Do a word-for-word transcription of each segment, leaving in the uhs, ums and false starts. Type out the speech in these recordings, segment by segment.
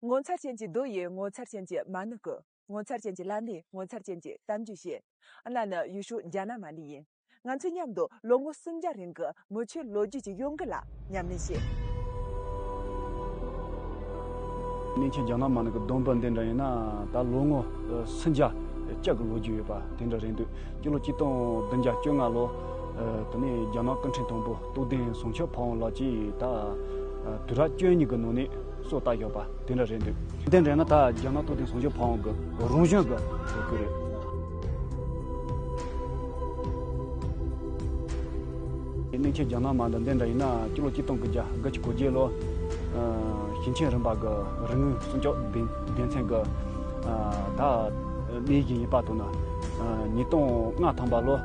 ངོ་མཚར་ཅན་གྱི་རྡོ་ཡིས་ངོ་མཚར་ཅན་གྱི་མ་ཎི་བརྐོས། ངོ་མཚར་ཅན་གྱི་ལམ་ནས་ངོ་མཚར་ཅན་གྱི་གཏམ་རྒྱུད་བཤད། གནའ་ནི་ཡུལ་ཤུལ་རྒྱ་ནག་མ་ཎི་ཡིན། ང་ཚོས་མཉམ་དུ་ལོ་ངོ་སུམ་བརྒྱ་རིང་གི་མི་ཆོས་ལོ་རྒྱུས་ཀྱི་གཡོ་འགུལ་ལ་ཉམས་ལེན་བྱེད། གནས་ཆེན་རྒྱ་ནག་མ་ཎི་གི་སྡོམ་པ་འདི་འདྲ་ཡིན་ན་ད་ལོ་ངོ་སུམ་བརྒྱ་བཅུ་གི་ལོ་རྒྱུས་ཡོད་པ་དེ་འདྲ་རེད་འདུག་སྤྱི་ལོ་ཆིག་སྟོང་བདུན་བརྒྱ་བཅོ་ལྔ་ལོ། ཨ། དེ་ནས་རྒྱ་ནག་སྐུ་ཕྲེང་དང་པོ་རྟོགས་ལྡན་ཟངས་ཆུ་ཕ་བོང་ལགས་ཀྱིས་ད་ཨ་དུས་རབས་བཅུ་གཉིས་ཀྱི་ནང་ནས་སྲོལ་བཏབ་ཡོད་པ་དེ་འདྲ་རེད་འདུག་དེ་འདྲ་ན་ད་རྒྱ་ནག་རྟོགས་ལྡན་ཟངས་ཆུ་ཕ་བོང་གི་རང་བྱུང་གི་སྲོལ་རྒྱུན་རེད། གནས་ཆེན་རྒྱ་ནག་མ་ཎི་འདི་འདྲ་ཡིན་ན་སྤྱི་ལོ་ཆིག་སྟོང་དགུ་བརྒྱ་དགུ་བཅུ་གོ་བརྒྱད་ལོ། ཨ། ཞིང་ཆེན་རིམ་པ་གི་རིག་དངོས་སྲུང་སྐྱོབ་སྡེ་སྡེ་ཚན་གྱི་ཨ་ད་ལས་ཀྱི་ཡིན་པ་དང་ནི། ཨ། ཉིས་སྟོང་ལྔ་ཐམ་པ་ལོ།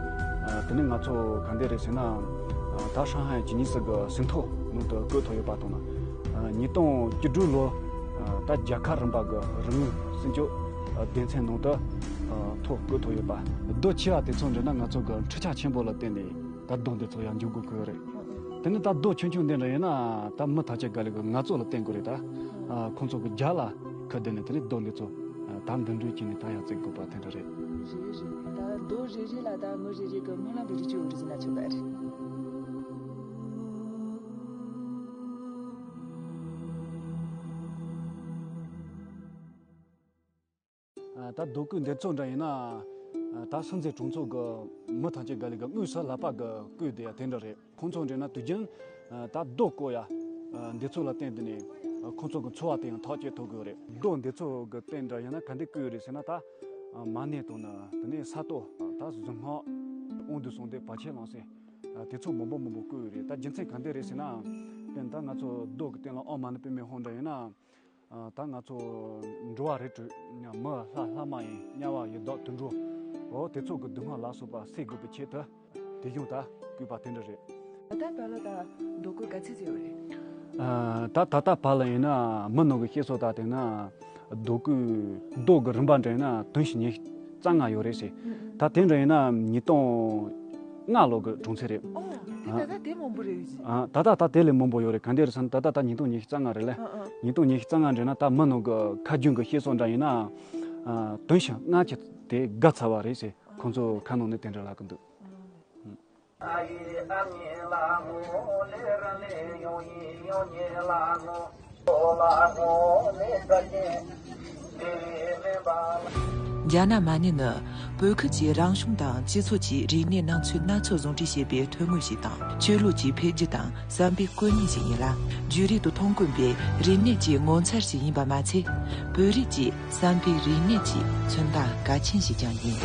ཨ། དེ་ནས་ང་ཚོ་ག་འདྲ་རེད་ཟེར་ན། ཨ། ད་ཧྲང་ཧའེ་ཇི་ནི་སི་གི་ཟིན་ཐོ་ནང་དུ་བཀོད་ཐུབ་ཡོད་པ་དང་ནི། ཨ། ཉིས་སྟོང་བཅུ་དྲུག་ལོ། ཨ། ད་རྒྱལ་ཁབ་རིམ་པ་གི་རིག་དངོས་སྲུང་སྐྱོབ་སྡེ་ཚན་ནང་དུ་ཨ་ཐོ་བཀོད་ཐུབ་ཡོད་པ། རྡོ་ཆེ་བ་དེ་ཚོ་འདྲ་ན་ང་ཚོ་གི་འཕྲུལ་ཆས་ཆེན་པོ་ལ་བརྟེན་ནས། ད་རྡོ་འདི་ཚོ་ཡང་འཇུག་དགོས་ཀྱི་རེད། དེ་ནི་ད་རྡོ་ཆུང་ཆུང་འདི་འདྲ་ཡིན་ན་ད་མི་ཐམས་ཅད་ག་ལེ་གི་ང་ཚོ་ལ་བརྟེན་དགོས་རེད་ད། ཨ། ཁོང་ཚོ་གི་རྒྱབ་ལ་ཁ་བསྡད་ནས་དེ་ནི་རྡོ་འདི་ཚོ་ད་འདི་འདྲ་བྱས་ནས་ད་ཡང་བརྩིགས་དགོས་པ་དེ་འདྲ་རེད། རེད་རེད། ད་རྡོ་རེ་རེ་ལ་ད་མི་རེ་རེ་གི་སྨོན་ལམ་རེ་རེ་བཅོལ་དགོས་རེད་ཟེར་ན་ཆོག་པ་རེད། ཨ། ད་རྡོ་བརྐོས་འདི་ཚོ་འདྲ་ཡིན་ན། ཨ། ད་སྲིད་འཛིན་གྲོས་ཚོགས་ཀྱི་མི་ཐམས་ཅད་ག་ལེ་གི་དངོས་སུ་ལག་པ་གི་བརྐོས་བསྡད་ཡ་དེ་འདྲ་རེད། ཁོང་ཚོ་འདྲ་ན་དུས་རྒྱུན་ཨ་ད་རྡོ་བརྐོ་ཡ་ཨ་འདི་ཚོ་ལ་བརྟེན་ཏེ་ནས་ཨ་ཁོང་ཚོ་གི་འཚོ་བ་དེ་ཡང་ཐག་གཅོད་ཐུབ་དགོས་རེད། རྡོ་འདི་ཚོ་གི་སྟེང་འདྲ་ཡིན་ན་ག་འདྲ་བརྐོས་རེད་ཟེར་ན། ད་ཨ་མ་ཎི་དང་ནི་དེ་ནས་ས་རྡོ། ད་གཟུངས་སྔགས་དབང་དུ་སོང་སྟེ་བར་ཆད་ལམ་སེལ་ཨ་དེ་ཚོ་མང་པོ་མང་པོ་བརྐོས་ཡོད་རེད། ད་རྒྱུ་མཚན་ག་འདྲ་རེད་ཟེར་ན། དཔེར་ན་ད་ང་ཚོ་རྡོ་གི་སྟེང་ལ་ཨོཾ་མ་ཎི་པདྨེ་ཧཱུྃ་འདྲ་ཡིན་ན། ཨ། ད་ང་ཚོ་འགྲོ་བ་རིགས་དྲུག་མི་ལྷ་ལྷ་མ་ཡིན་དམྱལ་བ་ཡི་དྭགས་དུད་འགྲོ། འོ་དེ་ཚོ་གི་སྡུག་བསྔལ་ལ་སོགས་པ་སེལ་དགོས་པའི་ཆེད་དུ་དེ་བཞིན་ད་བརྐོས་པ་དེ་འདྲ་རེད། ད་ལྟ་བར་ལ་ད་རྡོ་བརྐོས་ག་ཚོད་ཙམ་ཡོད་རེད། ཨ། ད་ད་ལྟ་བར་ལ་ཡིན་ན་མི་ནང་གི་བཤད་སྲོལ་ལྟར་བལྟས་ན་རྡོ་བརྐོས་རྡོ་གི་རིན་པ་འདྲ་ཡིན་ན་དུང་ཕྱུར་ཉི་ཤུ་རྩ་ལྔ་ཡོད་རེད་ཟེར། ད་དེ་འདྲ་ཡིན་ན་ཉིས་སྟོང་ལྔ་ལོ་གི་གྲངས་ཚད་རེད། ཨོ། དེ་ད་ལྟ་དེ་མང་པོ་རེད་ཟེར། ཨ། ད་ལྟ་ད་དེ་ལས་མང་པོ་ཡོད་རེད། ག་འདྲ་རེད་ཟེར་ན་ད་ལྟ་ད་ཉིས་སྟོང་ཉི་ཤུ་རྩ་ལྔ་རེད་ལ། ཨ་ཨ། ཉིས་སྟོང་ཉི་ཤུ་རྩ་ལྔ་འདྲ་ན་ད་མི་ནང་གི་ཁ་རྒྱུན་གི་བཤད་སྲོལ་འདྲ་ཡིན་ན། ཨ། དུང་ཕྱུར་ལྔ་བཅུ་དེ་བརྒལ་ཚར་བ་རེད་ཟེར། ཁོང་ཚོ་ཁ་ནང་ནས་དེ་འདྲ་ལབ་གི་འདུག་རྒྱ་ནག་མ་ཎི་ནི་བོད་ཁུལ་གྱི་རང་བྱུང་དང་སྤྱི་ཚོགས་ཀྱི་རིག་གནས་སྣང་ཚུལ་སྣ་ཚོགས་ཟུང་འབྲེལ་བྱས་པའི་ཐོན་དངོས་ཤིག་དང་། ཆོས་ལུགས་ཀྱི་འཕེལ་རྒྱས་དང་བསམ་པའི་སྐུ་བརྙན་ཞིག་ཡིན་ལ། བརྗོད་རིག་ཏུ་མཐོང་དཀོན་པའི་རིག་གནས་ཀྱི་ངོ་མཚར་ཞིག་ཡིན་པ་མ་ཚད། བོད་རིགས་ཀྱི་བསམ་པའི་རིག་གནས་ཀྱི་མཚོན་རྟགས་གལ་ཆེན་ཞིག་ཀྱང་ཡིན།